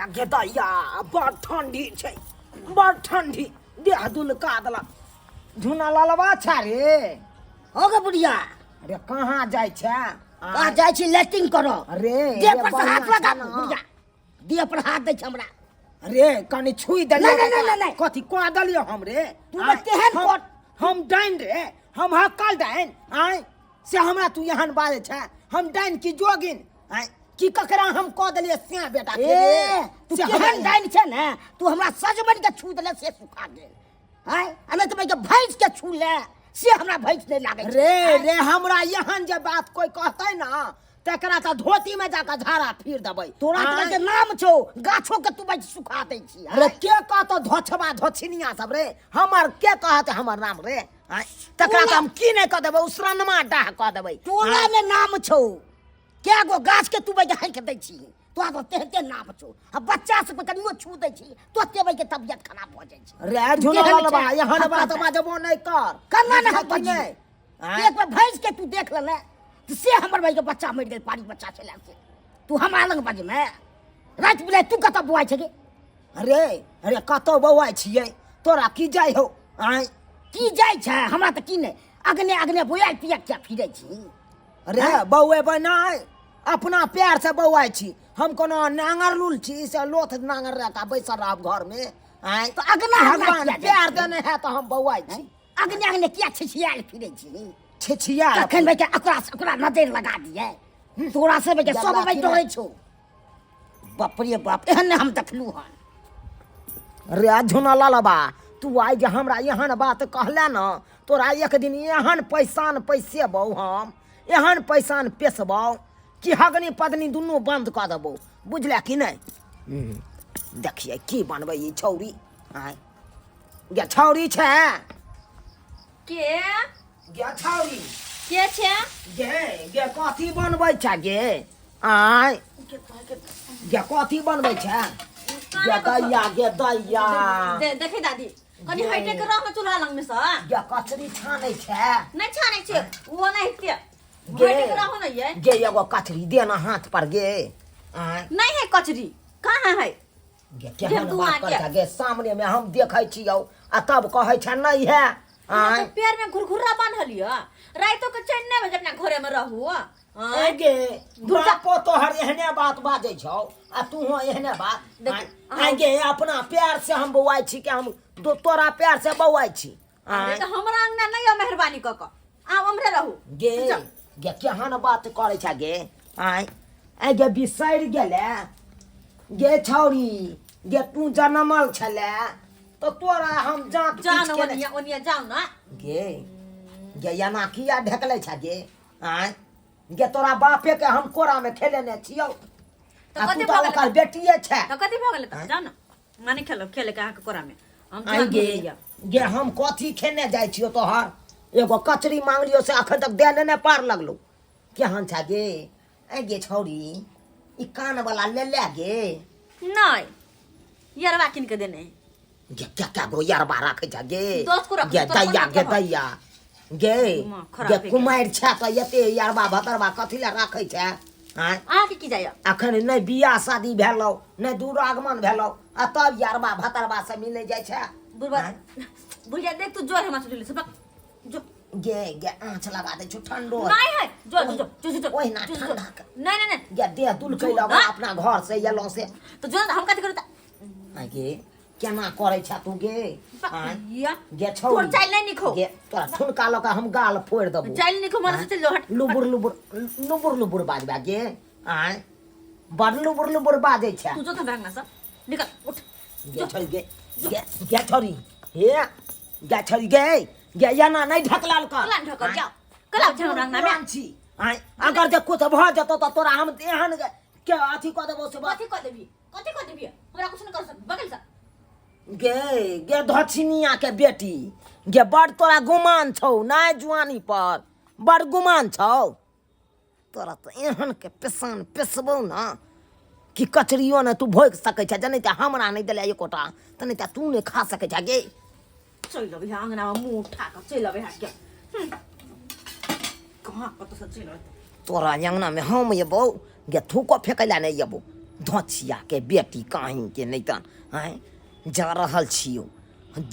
गे दैया, बड़ ठंडी छै, बड़ ठंडी, देह दुलका देलक। झुना ललबा छै रे। हो गे बुढ़िया। अरे कहाँ जाइ छै? कहाँ जाइ छी? लैट्रिन करऽ। अरे देह रे, पर से हाथ बढ़िआँ लगा छै ने। बुढ़िया, देह पर हाथ दै छै हमरा। रे कनि छुई देलियो। नहीं, नहीं, नहीं, नहीं। कथी कह देलियो हम रे? तू तऽ तेहन हम डाइन रे, हम हकल डाइन आय से हमरा तू एहन बाजै छै? हम डाइन की जोगिन आय की ककरा हम कह देलियै से बेटा के ए रे? तू से केहन हमरा डाइन छै ने, तू हमरा सजमनि के छू देले से सुखा गेल आय, आ नहि तऽ भैंस के छू ले से हमरा भैंस नहि लागै छै। रे रे, हमरा एहन जे बात कोई कहतै ना तकरा तऽ धोती में जाकऽ झाड़ा फिर देबै। तोरा आँय? तऽ के नाम छौ गाछो के तू बैठ सुखा दै छी। अरे के कहतो धोछबा धोछिनिया सब रे, हमर के कहत हमर नाम रे? आँय? तकरा तऽ हम की नहि कऽ देबै, उसरनमा डाह कऽ देबै। तोरा ने नाम छौ, कै गो गाछ के तू बैठ हाँकि दै छी, तोरा तऽ तेहन नाम छौ, आ बच्चा सबके कनियो छू दै छी तोते बैठ के तबियत खराब भऽ जाइ छै। रे झुना केहन ललबा, छै? एहन बात बाजबो नहि कर। कन्ना ने हम बुझलही बजियौ? नहि? आँय? एक बेर भैंस के तू देख लेले तऽ से हमर भाई के बच्चा मरि गेल, पारी बच्चा छलै से। तू हमरा लग बजमे राति बिराति तू कतऽ बौआइ छै गे? अरे अरे, कतौ बौआइ छियै, तोरा की जाइ हौ? आँय? की जाइ छै हमरा तऽ की नहि, अगने अगने बौआइ पिया किया फिरै छी? अरे बौएबै नहि, अपना प्यार से बौआइ छी। हम कोनो नांगर लूल छी से लोथ नांगर रखा बैसल रहब घरमे? आँय? तऽ अगना अगना भगवान किया जाइ प्यार छी? देने है तऽ हम बौआइ छी। अगने अगने किया छिछियाल फिरै छी? छिछिया तखन भाई के ओकरा से ओकरा नजर लगा दिए तोरा से भाई के सब भाई डरे छौ। बाप रे बाप, एहन नहि हम देखलू हन। रे झुना ललबा, तू आइ जे हमरा एहन बात कहले न, तोरा एक दिन एहन पैसान पैसेबौ, हम एहन पैसान पेसबौ कि हगनी पदनी दुनू बंद कऽ देबौ, बुझले कि नहि? देखियै की बनबै ई छौरी। आँय गे छौरी छै? के? गे छौरी। के छै? गे गे, कथी बनबै छै गे? आँय गे, कथी बनबै छै गे? दैया गे दैया। देखै दादी, कनि हटे के रह चूल्हा लग में से। गे, कचरी छानै छै? नहि छानै छै, ओ नहि हेतै। गे। हटे के रहू ने ये। गे, एगो कचरी दे ना हाथ पर गे। आँय? नहीं है कचरी, कहाँ है? गे केहन तू बात आके। करै छै गे? सामने में हम देखै छियौ आ तब कहै छै नहि है। आँय? पैर में घुरघुर्रा बांधल यऽ, राइतो के चैन नहि भेल अपना घरे में रहू। आँय? ए गे, बापो तोहर एहने बात बाजै छौ आ तूहो एहने बात। देख, आँय? आँय गे, अपना प्यार से हम बौआइ छी कि हम तोरा प्यार से बौआइ छी? अरे आँय? तऽ हमरा अंगना नहि यऽ, मेहरबानी कऽ कऽ आब हमरे रहू। गे गे, केहन बात करै छै गे? आँय आँय गे, बिसरि गेले गे छौरी? गे, तू जनमल छले तऽ तोरा हम जाँत जाउ पीच ने केने। ओनिया ओनिया जाउ ने। गे गे, एना किया ढकलै छ गे? आँय गे, तोरा बापे के हम कोरा में खेलेने छियौ तऽ आ तू कथी तऽ भऽ गेलै? ओकर बेटिए छै। तऽ कथी भऽ गेलै? तऽ जाउ ने, माने खेलब खेले के अहाँके कोरा में हम आँय तुरंत गे घुरि जायब। गे, हम कथी खेने जाइ छियौ तोहर? एगो कचरी मांगलियौ से अखन तक देले नहि पार लगलौ। केहन छ गे? आँय गे छौरी, ई कान वाला ले ले गे। नहि, यरवा कीन के देने है। गे, क्या क्या गो यरबा राखै छ गे? दोस्त को रख, गे तोरा दैया कोन गे मतलब हौ? दैया गे। दिमाग खराब गे है गे। कुमारि छ तऽ एते यरबा भतरबा कथी लए राखै छ? आँय? अहाँके की जाइए? अखन नहि बियाह शादी भेलौ, नहि दुरागमन भेलौ आ तब यरबा भतरबा से मिलै जाइ छै। बुढ़बा आँय? बुढ़िया देख, तू जोर हमरा चुटली से बक जो। गे गे, आँच लगा दै छौ, ठंडो नहीं है, जो जो जो जो जो। ओहिना जो, जो। ठंडा के। नहीं नहीं नहीं। गे, देह दुलकै जो, लगौ ना। अपना घर से एलौ से। तो जो हम कथी करू त आँय गे, केना करै छ तू गे? आँय या गे छौरी, तोर चाइल नहीं निखो। गे, तोरा ठुनका लऽ कऽ हम गाल फोड़ि देबौ। चाइल निखो मन से, चल जो, हट। लुबुर लुबुर लुबुर लुबुर बाजबा गे? आँय, बड़ लुबुर लुबुर बाजै छै। तू जो तो अंगना से निकल, उठ। गे छोरी गे, गे गे छोरी, हे गे छोरी गे गे, एना नहि ढकलाल कर। कला ढकल जाओ, कला छौ अंगना में। पुरान छी। आँय, अगर जे कुछ भऽ जेतौ तऽ तोरा हम एहन के अथी कऽ देबौ से बस। कथी कऽ देबी? कथी कऽ देबी? हमरा कुछ नहीं कर सक, बगल से। गे गे धछिनिया के बेटी गे, बड़ तोरा गुमान छौ नहि जुआनी पर? बड़ गुमान छौ तोरा तऽ एहन के पेसान पेसबौ ने कि कचरियो ने तू भोगि सकै छै। जनै तऽ हमरा नहि देले एकोटा तऽ नहि तऽ तू नहि खा सकै छै गे। चलि अबै है अंगना में, मुँह उठा कऽ चलि अबै है के। कहाँ कतऽ से चलि अबै। तोरा अङ्गनामे हम एबौ गे, थूको फेकै लए नहि एबौ। धोछिया के बेटी कहीं के नहि तन आँय जा रहल छियौ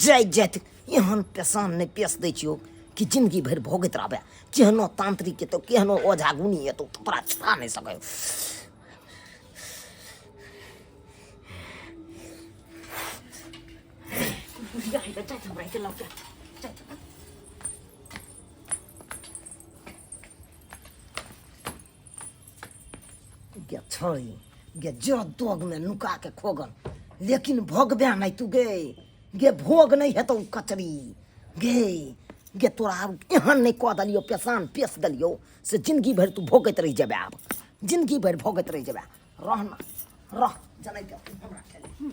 जाइत जाइत एहन पेशान नहि पेश दै छियौ कि जिंदगी भरि भोगैत रहबै केहनो तांत्रिक एतौ केहनो ओझा गुनी एतौ तऽ तोरा छुड़ा नहि सकै बुढ़िया है जाइत हमरा के लौके जाइत गे छड़ी गे जो दोग में नुका के खोगन लेकिन भोगबे नहीं तू गे गे भोग नहीं हेतौ कचरी गे गे तोरा आब एहन नहीं कऽ देलियौ पेशान पेश देलियौ से जिंदगी भरि तू भोगैत रहि जेबे आब जिंदगी भरि भोगैत रहि जेबे रह ना रह जनै के तू हमरा खेले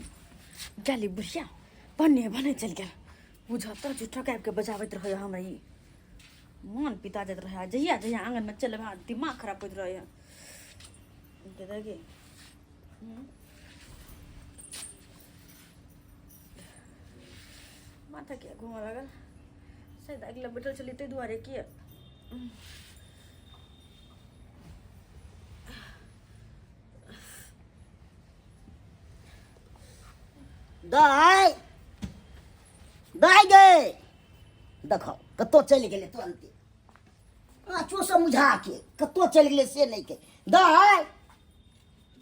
जाली बुढ़िया बने बने चलि गेल बुझत झूठा आबि के बजाबैत रहैया हमरा ई मन पिता जाइत रहैया जहिया जहिया आङ्गनमे चलि एबै दिमाग खराब होइत रहैया गे माथा किया घूमऽ लागल शायद अगिला बैठल छलियै ताहि दुआरे किया दाइ दाइ गे देखो कतौ चलि गेलै तुरन्ते आँचो से मुझा के कतौ चलि गेलै से नहि के दाइ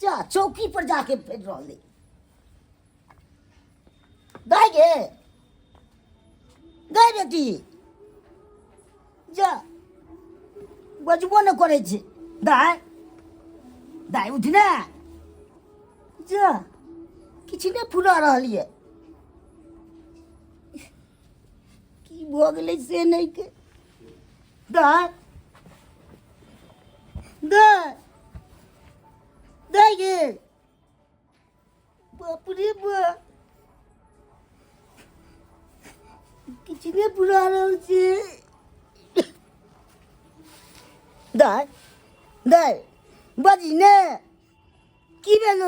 जा चौकी पर जाके फेर रहलै दाइ गे दाइ बेटी जा बजबो नहि करै छै दाइ दाइ उठ ने जा किछु नहि फुरा रहल यऽ की भऽ गेलै से नहि के दाइ दाइ दाइ गे बाप रे बाप किछु नहि पुरा रहल छै दाइ दाइ बाजी ने की भेल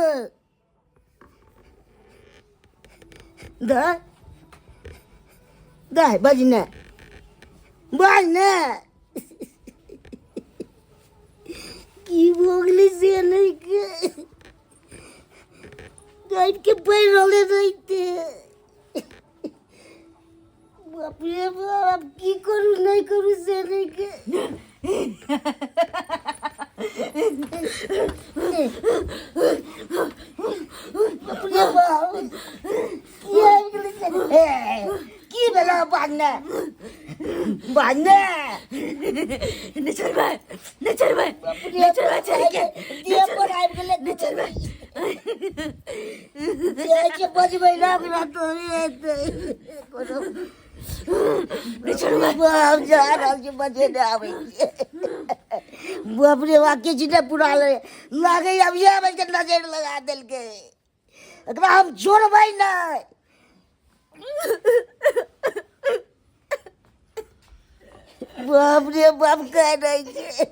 दाइ दाइ बाजी ने बाज ने की भऽ गेलै से नहि के गाबि के पड़ि रहलै रहिते बाप रे बाप आब की करू नहि करू से नहि के बाप रे बाप की आबि गेलै से हे, की भेलै बाजने बाजने नहि छोड़बै नहि छोड़बै नहि छोड़बै छोड़ि के देह पर आबि गेलै नहि छोड़बै जाइ छै बजबै ना ओकरा तोरे हेतै कोनो नहि छोड़बै बाप जा रहल छै बजे नहि आबै छै बाप रे बाप किछु नहि पूरा लागै आब इएह आबै छै नजरि लगा देलकै एकरा हम छोड़बै नहि बाप रे बाप कह रहै छै